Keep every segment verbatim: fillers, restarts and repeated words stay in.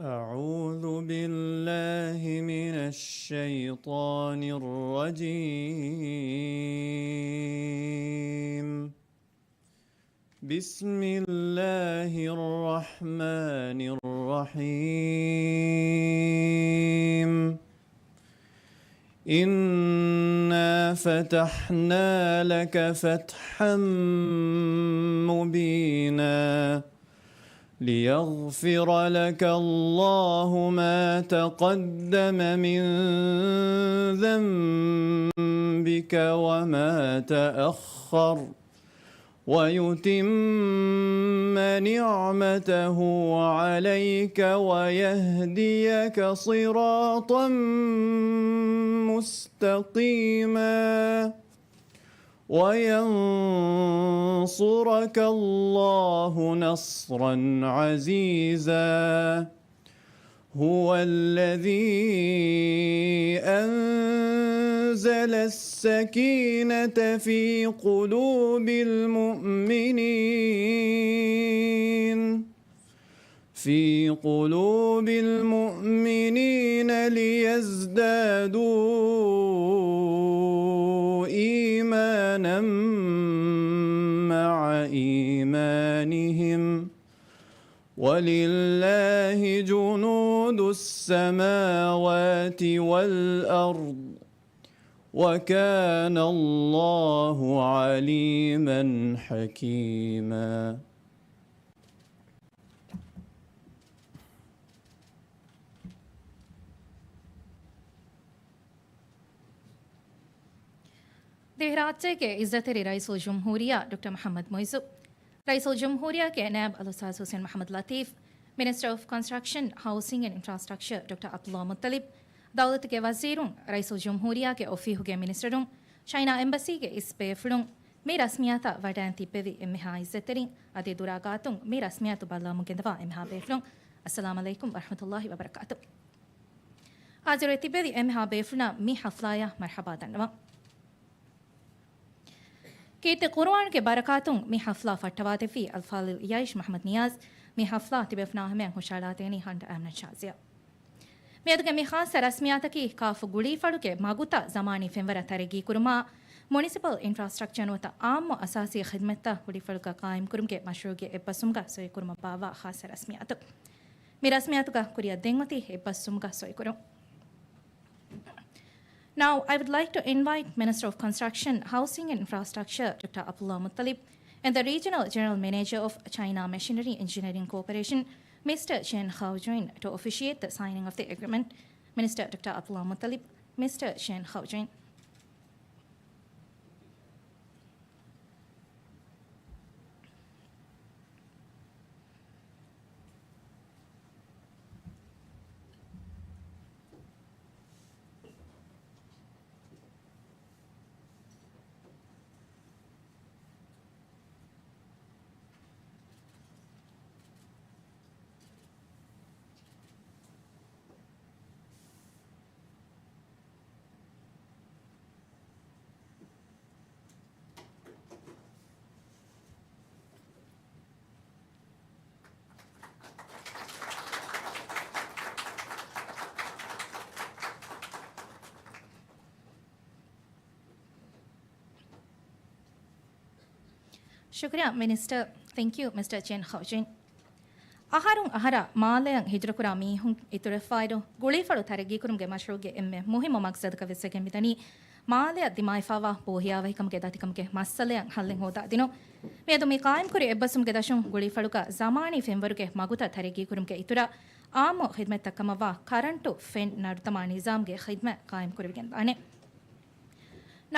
أعوذ بالله من الشيطان الرجيم. بسم الله الرحمن الرحيم. إنا فتحنا لك فتحا مبينا. ليغفر لك الله ما تقدم من ذنبك وما تأخر، ويتم نعمته عليك ويهديك صراطا مستقيما. وينصرك الله نصرا عزيزا. هو الذي أنزل السكينة في قلوب المؤمنين، في قلوب المؤمنين ليزدادوا إيمانا مع إيمانهم، ولله جنود السماوات والأرض، وكان الله عليما حكيما. ދިވެހިރާއްޖޭގެ އިއްޒަތްތެރި ރައީސުލްޖުމްހޫރިއްޔާ ޑޮކްޓަރ މުޙައްމަދު މުޢިއްޒު، ރައީސުލްޖުމްހޫރިއްޔާގެ ނައިބު އަލްއުސްތާޛު ޙުސެން މުޙައްމަދު ލަތީފް، މިނިސްޓަރ އޮފް ކޮންސްޓްރަކްޝަން، ހައުސިން އެންޑް އިންފްރާސްޓްރަކްޗަރ ޑޮކްޓަރ ޢަބްދުﷲ މުއްޠަލިބް، ދައުލަތުގެ ވަޒީރުން، ރައީސުލްޖުމްހޫރިއްޔާގެ އޮފީހުގެ މިނިސްޓަރުން، ޗައިނާ އެމްބަސީގެ އިސް ބޭފުޅުން، މި ރަސްމިއްޔާތަށް ވަޑައިން ތިއްބެވި އެންމެހާ އިއްޒަތްތެރިން، އަދި ދުރާ ގާތުން މި ރަސްމިއްޔާތު ބައްލަވަމުން ގެންދަވާ އެންމެހާ ބޭފުޅުން، އައްސަލާމް ޢަލައިކުމް ވަރަޙްމަތުﷲ ވަބަރަކާތު. ޙާޟިރުވެ ތިއްބެވި އެންމެހާ ބޭފުޅުންނަށް މި ޙަފްލާޔަށް މަރްޙަބާ ދަންނަވަން. ކީރިތި ޤުރުއާންގެ ބަރަކާތުން މި ޙަފްލާ ފައްޓަވާދެއްވި އަލްފާޟިލް އިޔާއިޝް މުޙައްމަދު ނިޔާޒް، މި ޙަފްލާ ތިބޭފުޅާ ހަމަޔަށް ހުށައަޅާދޭނީ ހަންޑް އަހަންނަށް ޝާޒިޔާ. މިއަދުގެ މި ޚާއްޞަ ރަސްމިއްޔާތަކީ ކާފު ގުޅީފަޅުގެ މަގުތައް ޒަމާނީ ފެންވަރަށް ތަރައްގީކުރުމާ، މުނިސިޕަލް އިންފްރާސްޓްރަކްޗަރ ނުވަތަ އާއްމު އަސާސީ ޚިދްމަތްތައް ގުޅީފަޅުގަ ޤާއިމްކުރުމުގެ މަޝްރޫޢުގެ އެއްބަސްވުމުގަ ސޮއިކުރުމަށް ބާއްވާ ޚާއްޞަ ރަސްމިއްޔާތު. މި ރަސްމިއްޔާތުގަ ކުރިއަށް ދެން އޮތީ އެއްބަސްވުމުގަ ސޮއިކުރުން. Now, I would like to invite Minister of Construction, Housing and Infrastructure, Doctor Abdullah Muttalib, and the Regional General Manager of China Machinery Engineering Corporation, Mister Chen Haojuin, to officiate the signing of the agreement. Minister Doctor Abdullah Muttalib, Mister Chen Haojuin. ޝުކުރިއްޔާ މިނިސްޓަރ. Thank you, Mister Chen Haojuin. އަހަރުން އަހަރަށް މާލެއަށް ހިޖުރަކުރާ މީހުން އިތުރުވެފައިރު، ގުޅީފަޅު ތަރައްގީކުރުމުގެ މަޝްރޫޢުގެ އެންމެ މުހިއްމު މަޤްޞަދަކަށް ވެސް ވެގެން މިދަނީ، މާލެއަށް ދިމާވެފައިވާ ބޯހިޔާވަހިކަމުގެ ދަތިކަމުގެ މައްސަލައަށް ހައްލެއް ހޯދާދިނުން. މިއަދު މި ޤާއިމްކުރި އެއްބަސްވުމުގެ ދަށުން ގުޅީފަޅުގަ ޒަމާނީ ފެންވަރުގެ މަގުތައް ތަރައްގީކުރުމުގެ އިތުރަށް، އާއްމު ޚިދްމަތްތައް ކަމަށްވާ ކަރަންޓު، ފެން ނަރުދަމާ ނިޒާމްގެ ޚިދްމަތް ޤާއިމްކުރެވިގެންދާނެ.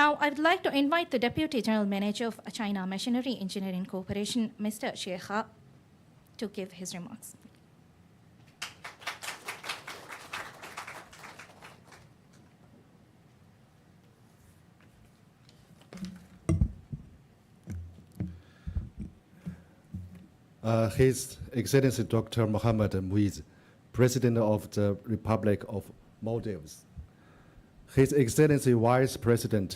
Now, I would like to invite the Deputy General Manager of China Machinery Engineering Corporation, Mister Xie He, to give his remarks. Uh, His Excellency Doctor Mohammad Muiz, President of the Republic of Maldives. His Excellency Vice President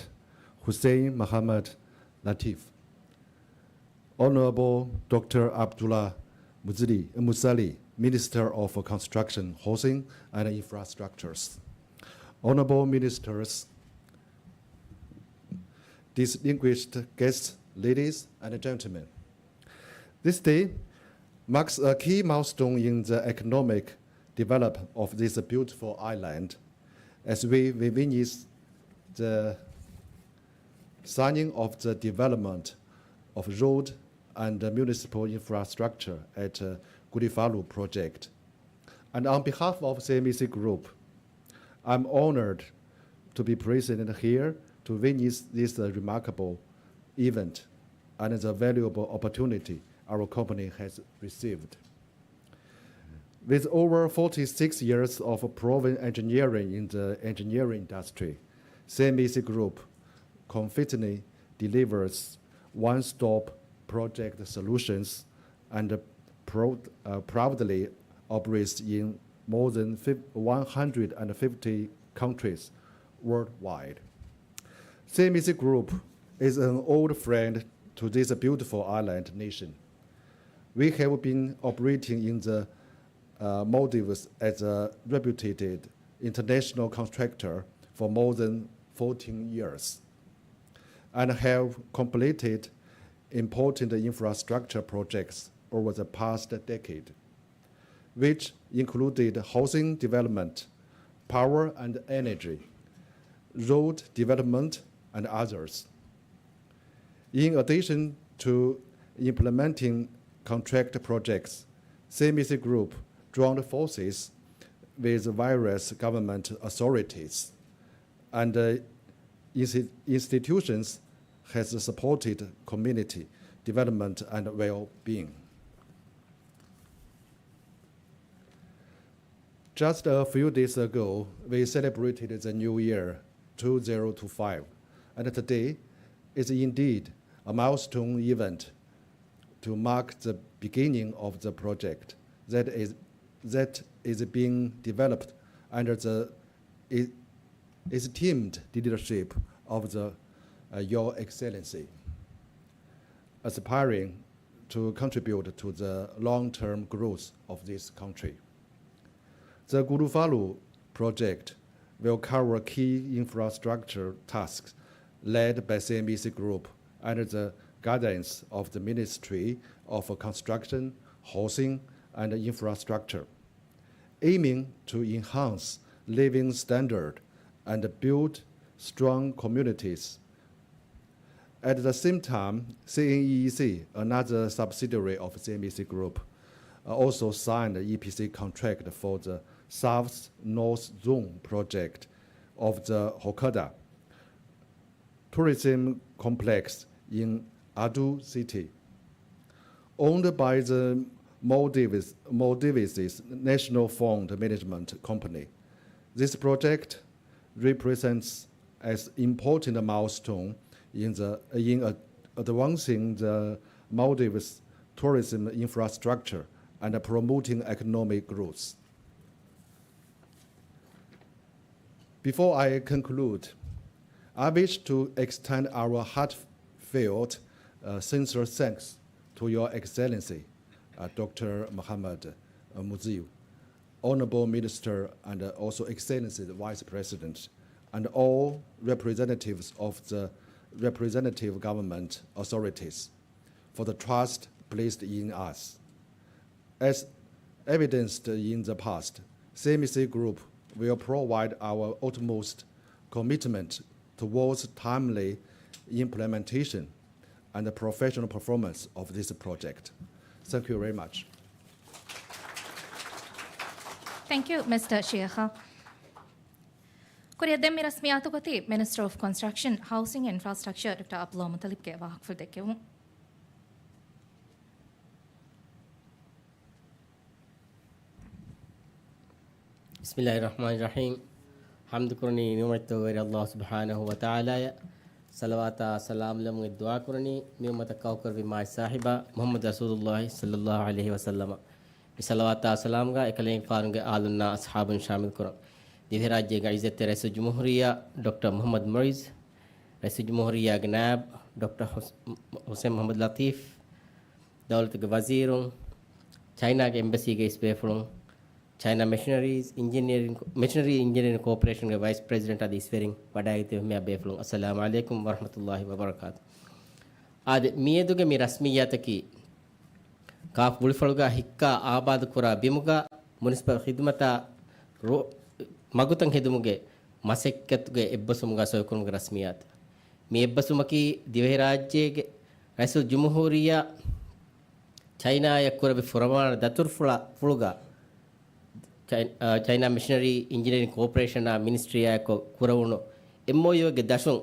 Hussein Mohammad Latif. Honorable Doctor Abdullah Muzali, Muzali, Minister of Construction, Housing and Infrastructures. Honorable Ministers, distinguished guests, ladies and gentlemen. This day marks a key milestone in the economic development of this beautiful island as we witness the signing of the development of road and municipal infrastructure at uh, Gulifalu project. And on behalf of C M E C Group, I'm honored to be present here to witness this uh, remarkable event and the valuable opportunity our company has received. With over forty-six years of proven engineering in the engineering industry, C M E C Group confidently delivers one-stop project solutions and pro- uh, proudly operates in more than fif- one hundred fifty countries worldwide. C M E C Group is an old friend to this beautiful island nation. We have been operating in the uh, Maldives as a reputed international contractor for more than fourteen years and have completed important infrastructure projects over the past decade, which included housing development, power and energy, road development, and others. In addition to implementing contract projects, C M E C Group joined forces with various government authorities and uh, insti- institutions has supported community development and well-being. Just a few days ago, we celebrated the New Year two thousand twenty-five, and today is indeed a milestone event to mark the beginning of the project that is, that is being developed under the e- esteemed leadership of the, uh, Your Excellency, aspiring to contribute to the long-term growth of this country. The Gulifalu project will cover key infrastructure tasks led by C M E C Group under the guidance of the Ministry of Construction, Housing and Infrastructure, aiming to enhance living standard and build strong communities. At the same time, C N E E C, another subsidiary of C M E C Group, uh, also signed the E P C contract for the South North Zone project of the Hokkaida Tourism Complex in Ado City, owned by the Maldives, Maldives National Fund Management Company. This project represents an important milestone in the, in a- advancing the Maldives tourism infrastructure and promoting economic growth. Before I conclude, I wish to extend our heartfelt, uh, sincere thanks to Your Excellency, uh, Doctor Mohamed, uh, Mouazou, Honorable Minister, and, uh, also Excellency the Vice President, and all representatives of the representative government authorities for the trust placed in us. As evidenced in the past, C M E C Group will provide our utmost commitment towards timely implementation and the professional performance of this project. Thank you very much. Thank you, Mister ޝިޔަޚާ. ކުރިއަށް ދެން މި ރަސްމިއްޔާތުގައި މިނިސްޓަރ އޮފް ކޮންސްޓްރަކްޝަން، ހައުސިން އެންޑް އިންފްރާސްޓްރަކްޗަރ ޑޮކްޓަރ ޢަބްދުﷲ މުޠަލިބްގެ ވާހަކަފުޅު ދެއްކެވުން. ބިސްމިއްލާހި ރަޙްމާނި ރަޙީމް. ޙަމްދު ކުރަނީ ނިޢުމަތްތަކުގެ ވެރި ﷲ ސުބްޙާނަހޫ ވަތަޢާލާއަށް. ޞަލަވާތާ ސަލާމް ލެއްވުމުގެ ދުޢާ ކުރަނީ މި އުއްމަތަށް ކައުކުރެއްވި މާތް ސާހިބާ މުޙައްމަދު ރަސޫލުﷲ ޞައްލައްލާހު ޢަލައިހި ވަސައްލަމަ. މި ޞަލަވާތާ ސަލާމްގަ އެކަލޭގެފާނުގެ އާލުންނާ އަޞްޙާބުން ޝާމިލް ކުރަން. ދިވެހިރާއްޖޭގެ ޢިއްޒަތްތެރި ރައީސުލްޖުމްހޫރިއްޔާ ޑޮކްޓަރ މުޙައްމަދު މުޢިއްޒު، ރައީސުލްޖުމްހޫރިއްޔާގެ ނާއިބު ޑޮކްޓަރ ޙުސް-، ޙުސެން މުޙައްމަދު ލަޠީފް، ދައުލަތުގެ ވަޒީރުން، ޗައިނާގެ އެމްބަސީގެ އިސް ބޭފުޅުން، ޗައިނާ މެޝިނަރީސް އިންޖިނިއަރިން، މެޝިނަރީ އިންޖިނިއަރިން ކޯޕަރޭޝަންގެ ވައިސް ޕްރެޒިޑެންޓް އަދި އިސްވެރިން ވަޑައިގަތެވި މިއާ ބޭފުޅުން، އައްސަލާމު ޢަލައިކުމް ވަރަޙްމަތުﷲި ވަބަރަކާތު. އާދެ، މިއަދުގެ މި ރަސްމިއްޔާތަކީ، ކާފް ގުޅިފަޅުގަ ހިއްކާ އާބާދުކުރާ ބިމުގަ މުނިސިޕަލް ޚިދުމަތާ ރޯ-، މަގުތައް ހެދުމުގެ މަސައްކަތުގެ އެއްބަސްވުމުގަ ސޮއިކުރުމުގެ ރަސްމިއްޔާތު. މި އެއްބަސްވުމަކީ ދިވެހިރާއްޖޭގެ ރައީސުލްޖުމްހޫރިއްޔާ ޗައިނާއަށް ކުރެއްވި ފުރަމާނަ ދަތުރުފުޅާ-، ފުޅުގަ ޗައި-، އާ، ޗައިނާ މިޝަނަރީ އިންޖިނިއަރިން ކޯޕަރޭޝަނާ މިނިސްޓްރީއާއެކު ކުރެވުނު އެމްއޯޔޫގެ ދަށުން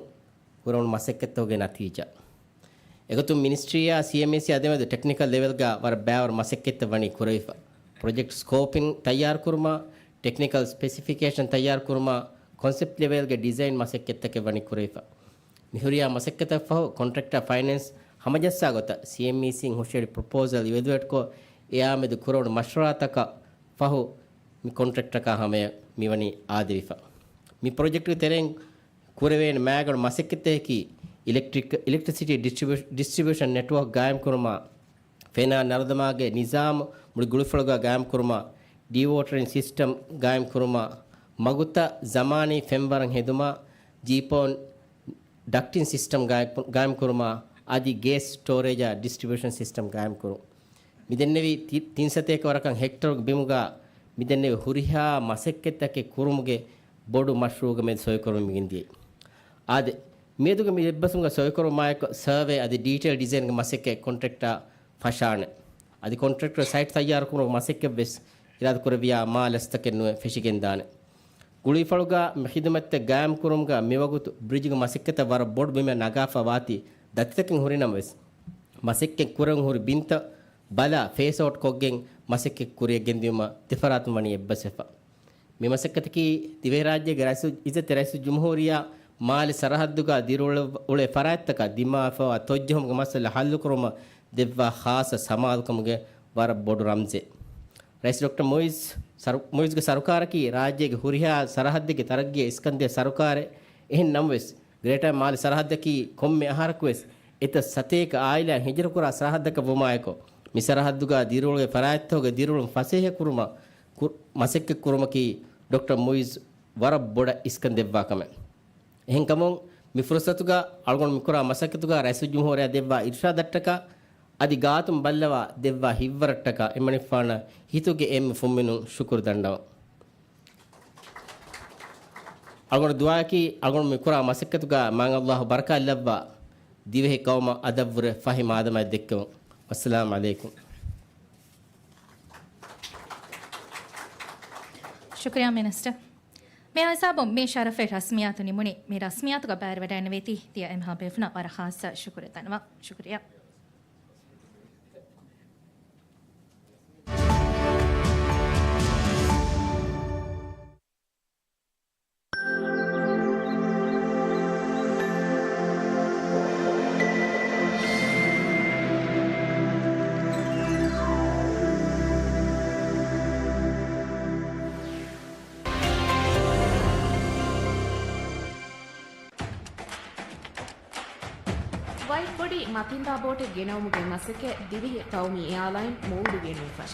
ކުރެވުނު މަސައްކަތްތަކުގެ ނަތީޖާ. އެގޮތުން މިނިސްޓްރީއާ ސީއެމްއީސީ އާ ދެމެދު ޓެކްނިކަލް ލެވެލްގަ ވަރަށް ބައިވަރު މަސައްކަތްތައް ވަނީ ކުރެވިފަ. ޕްރޮޖެކްޓް ސްކޯޕިން ތައްޔާރުކުރުމާ، ޓެކްނިކަލް ސްޕެސިފިކޭޝަން ތައްޔާރުކުރުމާ، ކޮންސެޕްޓް ލެވެލްގެ ޑިޒައިން މަސައްކަތްތަކެއް ވަނީ ކުރެވިފަ. މިހުރިހާ މަސައްކަތަށް ފަހު ކޮންޓްރެކްޓާ ފައިނޭންސް ހަމަޖައްސާ ގޮތަށް ސީއެމްއީސީން ހުށަހެޅި ޕްރޮޕޯސަލް އިވެލުއޭޓްކޮށް، އެއާމެދު ކުރެވުނު މަޝްވަރާތަކަށް ފަހު މި ކޮންޓްރެކްޓަކާ ހަމަޔަށް މިވަނީ އާދެވިފަ. މި ޕްރޮޖެކްޓުގެ ތެރެއިން ކުރެވޭނެ މައިގަނޑު މަސައްކަތްތަކަކީ އިލެކްޓްރިކް-، އިލެކްޓްރިސިޓީ ޑިސްޓްރިބިއު-، ޑިސްޓްރިބިއުޝަން ނެޓްވޯކް ގާއިމްކުރުމާ، ފެނާ ނަރުދަމާގެ ނިޒާމު މުޅި ގުޅިފުޅުގަ ގާއިމްކުރުމާ، ޑީވޯޓަރިން ސިސްޓަމް ގާއިމްކުރުމާ، މަގުތައް ޒަމާނީ ފެންވަރަށް ހެދުމާ، ޖީޕޯން ޑަކްޓިން ސިސްޓަމް ގާއިމް-، ގާއިމްކުރުމާ، އަދި ގޭސް ސްޓޯރޭޖާ ޑިސްޓްރިބިއުޝަން ސިސްޓަމް ގާއިމްކުރުން. މިދެންނެވި ތި-، ތިން ސަތޭކަ ވަރަކަށް ހެކްޓަރުގެ ބިމުގަ މިދެންނެވި ހުރިހާ މަސައްކަތްތަކެއް ކުރުމުގެ ބޮޑު މަޝްރޫޢުގެ މެދު ސޮއިކުރަމުން މިގެންދިޔައީ. އާދެ، މިއަދުގެ މި އެއްބަސްވުމުގަ ސޮއިކުރުމާއެކު ސަރވޭ އަދި ޑީޓެއިލް ޑިޒައިންގެ މަސައްކަތް ކޮންޓްރެކްޓާ ފަށާނެ. އަދި ކޮންޓްރެކްޓަރު ސައިޓް ތައްޔާރުކުރުމުގެ މަސައްކަތްވެސް އިރާދަކުރެއްވިޔާ މާ ލަސްތަކެއް ނުވެ ފެށިގެންދާނެ. ގުޅީފަޅުގަ މި ޚިދުމަތްތައް ގާއިމްކުރުމުގަ މިވަގުތު ބްރިޖުގެ މަސައްކަތަށް ވަރަށް ބޮޑު ބިމެއް ނަގާފަ ވާތީ ދަތިތަކެއް ހުރިނަމަވެސް، މަސައްކަތް ކުރަން ހުރި ބިންތައް ބަލާ ފޭސް އައުޓް ކޮށްގެން މަސައްކަތް ކުރިއަށް ގެންދިއުމަށް ދެފަރާތުން ވަނީ އެއްބަސްވެފަ. މި މަސައްކަތަކީ ދިވެހިރާއްޖޭގެ ރައީސު-، އިއްޒަތްތެރި ރައީސުލްޖުމްހޫރިއްޔާ މާލެ ސަރަހައްދުގަ ދިރިއުޅެ-، އުޅޭ ފަރާތްތަކަށް ދިމާވެފަވާ ތޮއްޖެހުމުގެ މައްސަލަ ހައްލުކުރުމަށް ދެއްވާ ޚާއްޞަ ސަމާލުކަމުގެ ވަރަށް ބޮޑު ރަމްޒެއް. ރައީސް ޑޮކްޓަރ މުއިއްޒު ސަރު-، މުއިއްޒުގެ ސަރުކާރަކީ ރާއްޖޭގެ ހުރިހާ ސަރަހައްދެއްގެ ތަރައްގީއަށް އިސްކަންދޭ ސަރުކާރެއް. އެހެން ނަމަވެސް، ގްރޭޓާ މާލެ ސަރަހައްދަކީ ކޮންމެ އަހަރަކުވެސް އެތައް ސަތޭކަ އާއިލާ ހިޖުރަކުރާ ސަރަހައްދަކަށް ވުމާއެކު، މި ސަރަހައްދުގަ ދިރިއުޅޭ ފަރާތްތަކުގެ ދިރިއުޅުން ފަސޭހަކުރުމަށް ކު-، މަސައްކަތްކުރުމަކީ ޑޮކްޓަރ މުއިއްޒު ވަރަށް ބޮޑަށް އިސްކަން ދެއްވާ ކަމެއް. އެހެންކަމުން، މި ފުރުސަތުގަ އަޅުގަނޑު މިކުރާ މަސައްކަތުގަ ރައީސުލްޖުމްހޫރިއްޔާ ދެއްވާ އިރުޝާދަށްޓަކާ، އަދި ގާތުން ބައްލަވާ ދެއްވާ ހިތްވަރަށްޓަކާ އެންމެނިފާނަށް ހިތުގެ އެންމެ ފުންމިނުން ޝުކުރު ދަންނަވަން. އަޅުގަނޑު ދުޢާއަކީ އަޅުގަނޑު މިކުރާ މަސައްކަތުގަ މާތް ﷲ ބަރަކާތް ލައްވާ، ދިވެހި ޤައުމަށް އަދަށްވުރެ ފަހި މާދަމާއެއް ދެއްކެވުން. ވައްސަލާމް ޢަލައިކުމް. ޝުކުރިއްޔާ މިނިސްޓަރ. މި ހިސާބުން މި ޝަރަފީ ރަސްމިއްޔާތު ނިމުނީ. މި ރަސްމިއްޔާތުގަ ބައިވެރިވެވަޑައިގެންނެވި ތިޔަ އެމްހާ ބޭފުނަށް ވަރަށް ޚާއްޞަ ޝުކުރެއް ދަންނަވަން. ޝުކުރިއްޔާ. ވައިޓް ބޮޑީ މަތިންދާ ބޯޓެއް ގެނައުމުގެ މަސައްކަތް ދިވެހި ޤައުމީ އެއާލައިން މޫޑުގެ ނޫން ފަށާ.